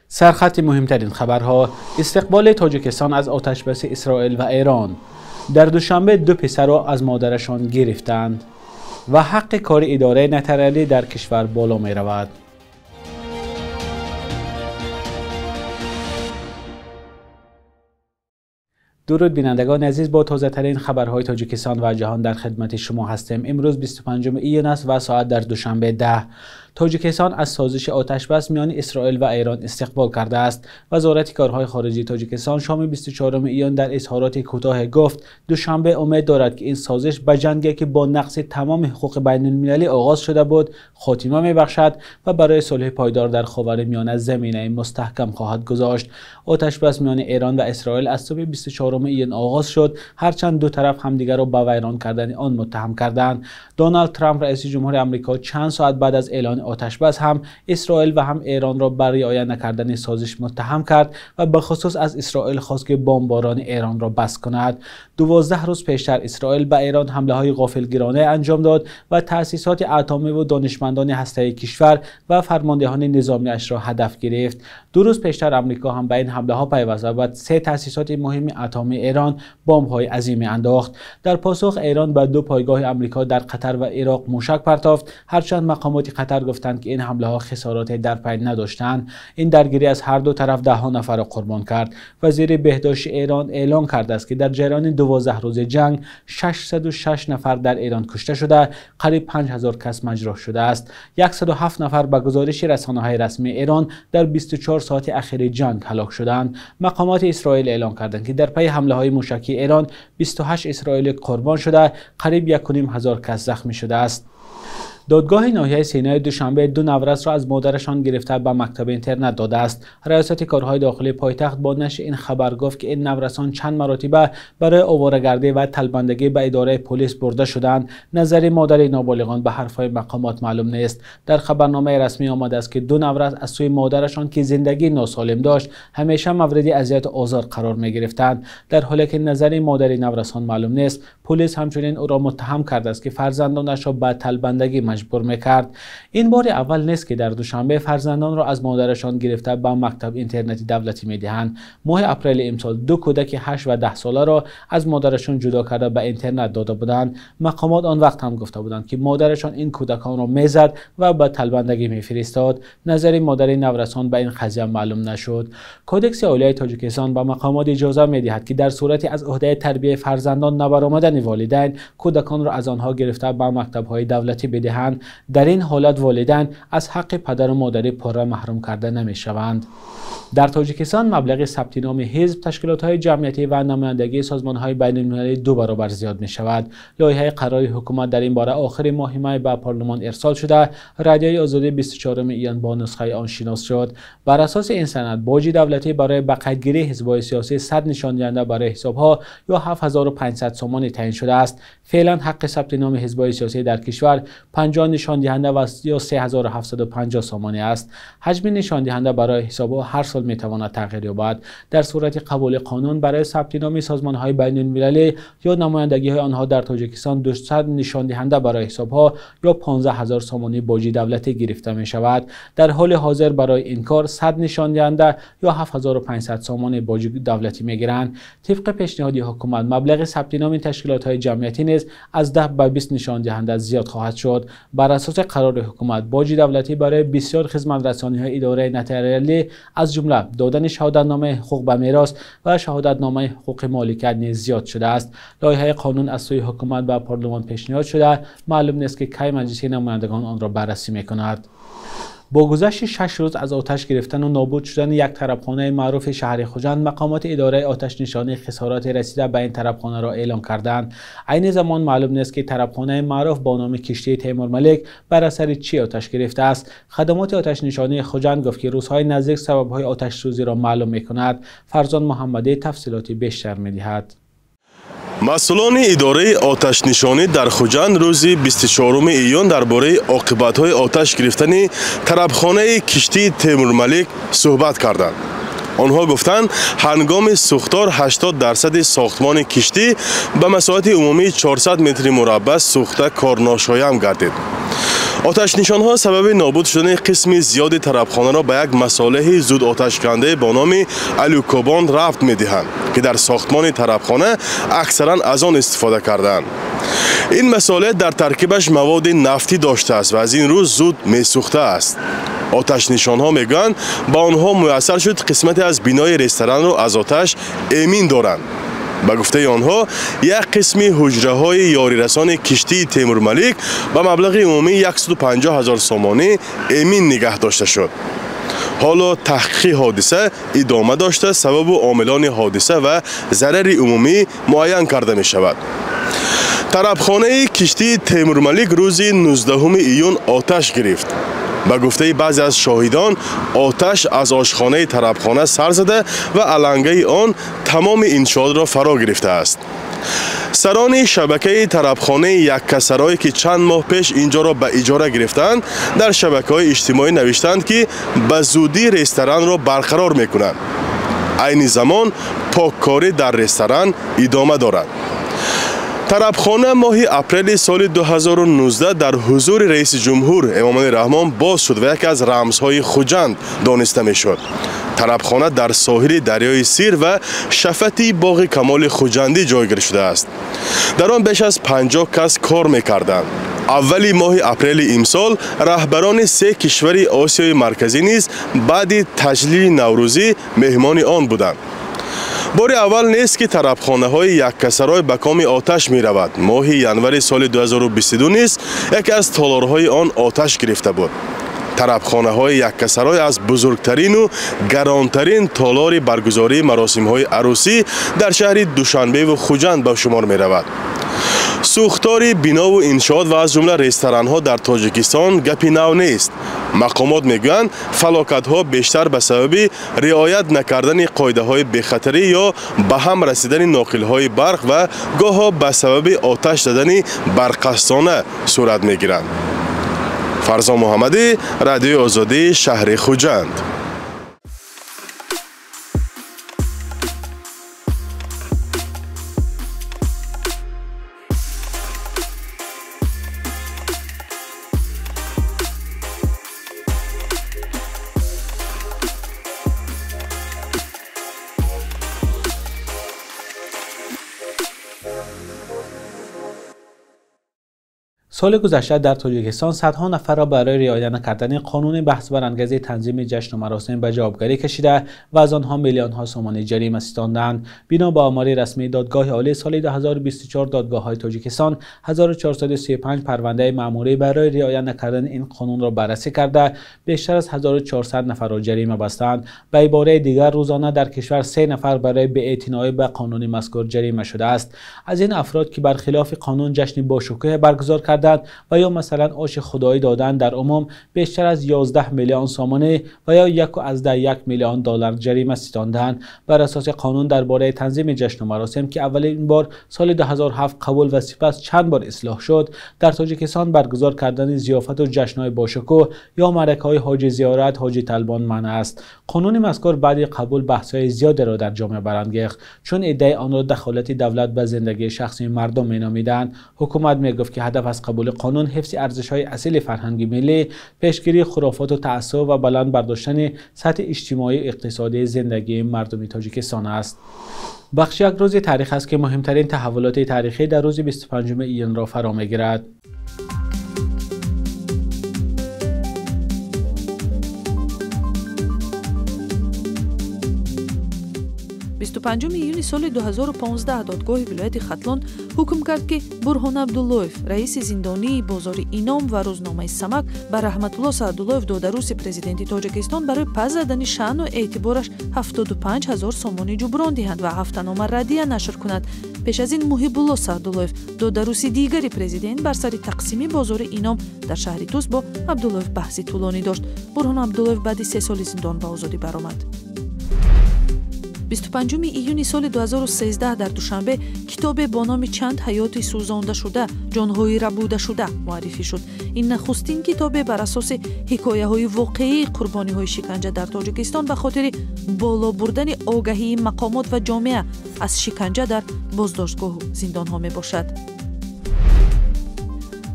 Сархати муҳимтарин хабарҳо: истиқболи Тоҷикистон аз оташбаси Исроил ва Эрон. Дар Душанбе ду писарро аз модарашон гирифтанд ва ҳаққи кори идораи нотариалӣ дар кишвар боло меравад. Дуруд бинандагони азиз, бо тозатарин хабарҳои Тоҷикистон ва ҷаҳон дар хидмати шумо ҳастем. Имрӯз 25 июн аст ва соат дар Душанбе 10. Тоҷикистон аз созиши оташбас миёни Исроил ва Эрон истиқбол кардааст. Вазорати корҳои хориҷии Тоҷикистон шоми 24 июн дар изҳороти кӯтоҳе гуфт, Душанбе умед дорад, ки ин созиш ба ҷанге, ки бо нақзи тамоми ҳуқуқи байналмилалӣ оғоз шуда буд, хотима мебахшад ва барои сулҳи пойдор дар Ховари Миёна заминаи мустаҳкам хоҳад гузошт. Оташбас миёни Эрон ва Исроил аз субҳи 24 июн оғоз шуд, ҳарчанд ду тараф ҳамдигарро ба вайрон кардани он муттаҳам карданд. Доналд Трамп, раиси ҷумҳури Амрико, чанд соат баъд аз эълони оташбас ҳам Исроил ва ҳам Эронро бар риоя накардани созиш муттаҳам кард ва ба хусус аз Исроил хост, ки бомборони Эронро бас кунад. 12 рӯз пештар Исроил ба Эрон ҳамлаҳои ғофилгиронае анҷом дод ва таъсисоти атомӣ ва донишмандони ҳастаии кишвар ва фармондеҳони низомиашро ҳадаф гирифт. 2 рӯз пештар Амрико ҳам ба ин ҳамлаҳо пайваст ва ба 3 таъсисоти муҳими атомии Эрон бомбҳои азиме андохт. Дар посух Эрон ба 2 пойгоҳи Амрико дар Қатар ва Ироқ мушак партофт, ҳарчанд мақомоти Қатар гуфтанд, ки ин ҳамлаҳо хисороте дар пай надоштанд. Ин даргирӣ аз ҳар ду тараф даҳҳо нафарро қурбон кард. Вазири беҳдошти Эрон эълон кардааст, ки дар ҷараёни 12 рӯзи ҷанг 606 нафар дар Эрон кушта шуда, қариб 5000 кас маҷрӯҳ шудааст. 107 нафар ба гузориши расонаҳои расмии Эрон дар 24 соати ахири ҷанг ҳалок шуданд. Мақомоти Исроил эълон карданд, ки дар пайи ҳамлаҳои мушакии Эрон 28 исроилӣ қурбон шуда, қариб 1500 кас захмӣ шудааст. Додгоҳи ноҳияи Синои Душанбе ду наврасро аз модарашон гирифта ба мактаби интернат додааст. Раёсати корҳои дохилии пойтахт бо нашри ин хабар гуфт, ки ин наврасон чанд маротиба барои оворагардӣ ва талбандагӣ ба идораи полис бурда шуданд. Назари модари ноболиғон ба ҳарфҳои мақомот маълум нест. Дар хабарномаи расмӣ омадааст, ки ду наврас аз сӯи модарашон, ки зиндагии носолим дошт, ҳамеша мавриди азияту озор қарор мегирифтанд. Дар ҳоле ки назари модари наврасон маълум нест, полис ҳамчунин ӯро муттаҳам кардааст, ки фарзандонашро ба талбандагӣ маҷбур мекард. Ин бори аввал нест, ки дар Душанбе фарзандонро аз модарашон гирифта ба мактаб интернати давлатӣ медиҳанд. Моҳи апрели имсол ду кӯдаки 8 ва 10 соларо аз модарашон ҷудо карда ба интернат дода буданд. Мақомот он вақт ҳам гуфта буданд, ки модарашон ин кӯдаконро мезад ва ба талбандагӣ мефиристод. Назари модари наврасон ба ин қазия маълум нашуд. Кодекси оилаи Тоҷикистон ба мақомот иҷоза медиҳад, ки дар сурати аз ӯҳдаи тарбияи фарзандон набаромадани волидайн, кӯдаконро аз онҳо гирифта ба мактабҳои давлатӣ бидиҳанд. Дар ин ҳолат волидайн аз ҳаққи падару модарӣ пурра маҳрум карда намешаванд. Дар Тоҷикистон маблағи сабти номи ҳизб, ташкилотҳои ҷамъиятӣ ва намояндагии созмонҳои байналмилалӣ 2 баробар зиёд мешавад. Лоиҳаи қарори ҳукумат дар ин бора охири моҳи май ба парлумон ирсол шуда, Радиои Озодӣ 24 июн бо нусхаи он шинос шуд. Бар асоси ин санад боҷи давлатӣ барои ба қайдгирии ҳизбҳои сиёсӣ 100 нишондиҳанда барои ҳисобҳо ё 7500 сомонӣ таъин шудааст. Феълан ҳаққи сабти номи ҳизбҳои сиёсӣ дар кишвар 50 нишондиҳанда ва ё 3750 сомонӣ аст. Ҳаҷми нишондиҳанда барои ҳисобҳо ҳар сол метавонад тағйир ёбад. Дар сурати қабули қонун барои сабти номи созмонҳои байналмилалӣ ё намояндагиҳои онҳо дар Тоҷикистон 200 нишондиҳанда барои ҳисобҳо ё 15000 сомонӣ боҷи давлатӣ гирифта мешавад. Дар ҳоли ҳозир барои ин кор 100 нишондиҳанда ё 7500 сомонӣ боҷи давлатӣ мегиранд. Тибқи пешниҳоди ҳукумат маблағи сабти номи ташкилотҳои ҷамъиятӣ низ аз 10 ба 20 нишондиҳанда зиёд хоҳад шуд. Бар асоси қарори ҳукумат боҷи давлатӣ барои бисёр хизматрасониҳои идораи нотариалӣ, аз ҷумла додани шаҳодатномаи ҳуқуқ ба мерос ва шаҳодатномаи ҳуқуқи моликият низ зиёд шудааст. Лоиҳаи қонун аз сӯи ҳукумат ба парлумон пешниҳод шуда, маълум нест, ки кай маҷлиси намояндагон онро баррасӣ мекунад. Бо гузашти 6 рӯз аз оташ гирифтан ва нобуд шудани як тарабхонаи маъруфи шаҳри Хуҷанд, мақомоти идораи оташнишонӣ хисороти расида ба ин тарабхонаро эълон карданд. Айни замон маълум нест, ки тарабхонаи маъруф бо номи киштии Темурмалик бар асари чӣ оташ гирифтааст. Хадамоти оташнишонии Хуҷанд гуфт, ки рӯзҳои наздик сабабҳои оташсӯзиро маълум мекунад. Фарзон Муҳаммадӣ тафсилоти бештар медиҳад. Масъулони идораи оташнишонӣ дар Хуҷанд рӯзи 24 июн дар бораи оқибатҳои оташ гирифтани тарабхонаи киштии Темурмалик суҳбат карданд. Онҳо гуфтанд, ҳангоми сӯхтор 80% сохтмони киштӣ ба масоҳати умумии 400 метри мураббаъ сӯхта корношоям гардид. Оташнишонҳо сабаби нобуд шудани қисми зиёди тарабхонаро ба як масолеҳи зудоташкунанда бо номи алюкобон рабт медиҳанд, ки дар сохтмони тарабхона аксаран аз он истифода кардаанд. Ин масолеҳ дар таркибаш маводи нафтӣ доштааст ва аз ин рӯз зуд месӯхтааст. Оташнишонҳо мегӯянд, ба онҳо муяссар шуд қисмате аз бинои ресторанро аз оташ эмин доранд. Ба гуфтаи онҳо, як қисми ҳуҷраҳои ёрирасони киштии Темурмалик ба маблағи умумии 150 ҳазор сомонӣ эмин нигаҳ дошта шуд. Ҳоло таҳқиқи ҳодиса идома дошта, сабабу омилони ҳодиса ва зарари умумӣ муайян карда мешавад. Тарабхонаи киштии Темурмалик рӯзи 19 июн оташ гирифт. Ба гуфтаи баъзе аз шоҳидон, оташ аз ошхонаи тарабхона сар зада ва алангаи он тамоми иншоотро фаро гирифтааст. Сарони шабакаи тарабхонаи яккасарое, ки чанд моҳ пеш инҷоро ба иҷора гирифтанд, дар шабакаҳои иҷтимоӣ навиштанд, ки ба зудӣ ресторанро барқарор мекунанд. Айни замон поккорӣ дар ресторан идома дорад. Тарабхона моҳи апрели соли 2019 дар ҳузури раиси ҷумҳур Эмомалӣ Раҳмон боз шуд ва яке аз рамзҳои Хуҷанд дониста мешуд. Тарабхона дар соҳили дарёи Сир ва шафати боғи Камоли Хуҷандӣ ҷойгир шудааст. Дар он беш аз 50 кас кор мекарданд. Аввали моҳи апрели имсол раҳбарони се кишвари Осиёи Марказӣ низ баъди таҷлили Наврӯзӣ меҳмони он буданд. Бори аввал нест, ки тарабхонаҳои яккасарой ба коми оташ меравад. Моҳи январи соли 2022 низ яке аз толорҳои он оташ гирифта буд. Тарабхонаҳои яккасарой аз бузургтарину гаронтарин толори баргузории маросимҳои арӯсӣ дар шаҳри Душанбеву Хуҷанд ба шумор меравад. Сӯхтори бинову иншоот ва аз ҷумла ресторанҳо дар Тоҷикистон гапи нав нест. Мақомот мегӯянд, фалокатҳо бештар ба сабаби риоят накардани қоидаҳои бехатарӣ ё ба ҳам расидани ноқилҳои барқ ва гоҳо ба сабаби оташ задани барқастона сурат мегиранд. Фарзон Муҳаммадӣ, Радиои Озодӣ, шаҳри Хуҷанд. Соли гузашта дар Тоҷикистон садҳо нафарро барои риоя накардани қонуни баҳсбарангези танзими ҷашну маросим ба ҷавобгарӣ кашида ва аз онҳо миллионҳо сомонӣ ҷарима ситонданд. Бино ба омори расмии Додгоҳи Олӣ, соли 2024 додгоҳҳои Тоҷикистон 1435 парвандаи маъмурӣ барои риоя накардани ин қонунро баррасӣ карда, бештар аз 1400 нафарро ҷарима бастанд. Ба ибораи дигар, рӯзона дар кишвар 3 нафар барои беэътиноӣ ба қонуни мазкур ҷарима шудааст. Аз ин афрод, ки бархилофи қонун ҷашни бошукӯҳе баргузор карданд ва ё масалан оши худоӣ доданд, дар умум бештар аз 11 миллион сомонӣ ва ё 1.1 миллион доллар ҷарима ситонданд. Бар асоси қонун дар бораи танзими ҷашну маросим, ки аввалин бор соли 2007 қабул ва сипас чанд бор ислоҳ шуд, дар Тоҷикистон баргузор кардани зиёфату ҷашнҳои бошукӯҳ ё маъракаҳои ҳоҷи зиёрат, ҳоҷи талбон манъ аст. Қонуни мазкур баъди қабул баҳсҳои зиёдеро дар ҷомеа барангехт, чун иддаи онро дахолати давлат ба зиндагии шахсии мардум меномиданд. Ҳукумат мегуфт, ки ҳадаф аз қабули қонун ҳифзи арзишҳои асили фарҳанги миллӣ, пешгирии хурофоту таассуб ва баланд бардоштани сатҳи иҷтимоию иқтисодии зиндагии мардуми Тоҷикистон аст. Бахши як рӯзи таърих аст, ки муҳимтарин таҳаввулоти таърихӣ дар рӯзи 25 июнро фаро мегирад. 25 июни соли 2015 додгоҳи вилояти Хатлон ҳукм кард, ки Бурҳон Абдуллоев, раиси зиндонии бозори Ином ва рӯзномаи Самак, ба Раҳматулло Саъдуллоев, додаруси президенти Тоҷикистон, барои пас задани шаъну эътибораш 75 ҳазор сомонӣ ҷуброн диҳанд ва ҳафтанома радия нашр кунад. Пеш аз ин Муҳибулло Саъдуллоев, додаруси дигари президент, бар сари тақсими бозори Ином дар шаҳри Тус бо Абдуллоев баҳси тӯлонӣ дошт. Бурҳон Абдуллоев баъди 3 соли зиндон ба озодӣ баромад. 25 июни соли 2013 дар Душанбе китобе бо номи «Чанд ҳаёти сӯзондашуда, ҷонҳои рабудашуда» муаррифӣ шуд. Ин нахустин китобе бар асоси ҳикояҳои воқеии қурбониҳои шиканҷа дар Тоҷикистон ба хотири боло бурдани огаҳии мақомот ва ҷомеа аз шиканҷа дар боздоштгоҳу зиндонҳо мебошад.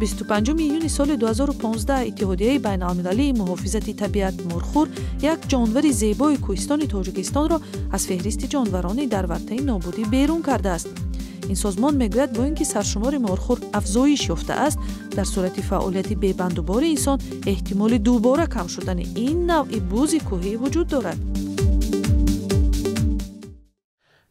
25 июни соли 2015 Иттиҳодияи байналмилалии муҳофизати табиат морхӯр як ҷонвари зебои кӯҳистони Тоҷикистонро аз феҳристи ҷонварони дар вартаи нобудӣ берун кардааст. Ин созмон мегӯяд, бо ин ки саршумори морхӯр афзоиш ёфтааст, дар сурати фаъолияти бебандубори инсон эҳтимоли дубора кам шудани ин навъи бузи кӯҳӣ вуҷуд дорад.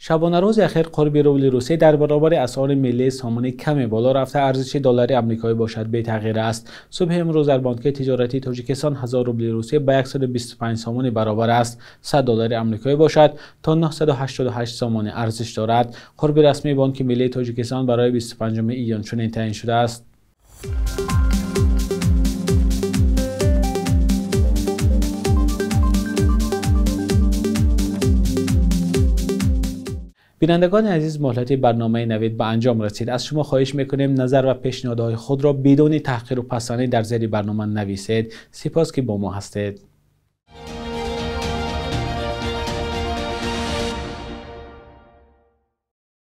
Шабонарӯзи ахир қурби рубли Русия дар баробари асъори миллии сомонӣ каме боло рафта, арзиши доллари амрикоӣ бошад бетағйир аст. Субҳи имрӯз дар бонки тиҷоратии Тоҷикистон 1000 рубли Русия ба 125 сомонӣ баробар аст. 100 доллари амрикоӣ бошад то 988 сомонӣ арзиш дорад. Қурби расмии Бонки миллии Тоҷикистон барои 25 июн чунин таъин шудааст. Бинандагони азиз, муҳлати барномаи Навид ба анҷом расид. Аз шумо хоҳиш мекунем назар ва пешниҳодҳои худро бидуни таҳқиру пасандӣ дар зери барнома нависед. Сипос ки бо мо ҳастед.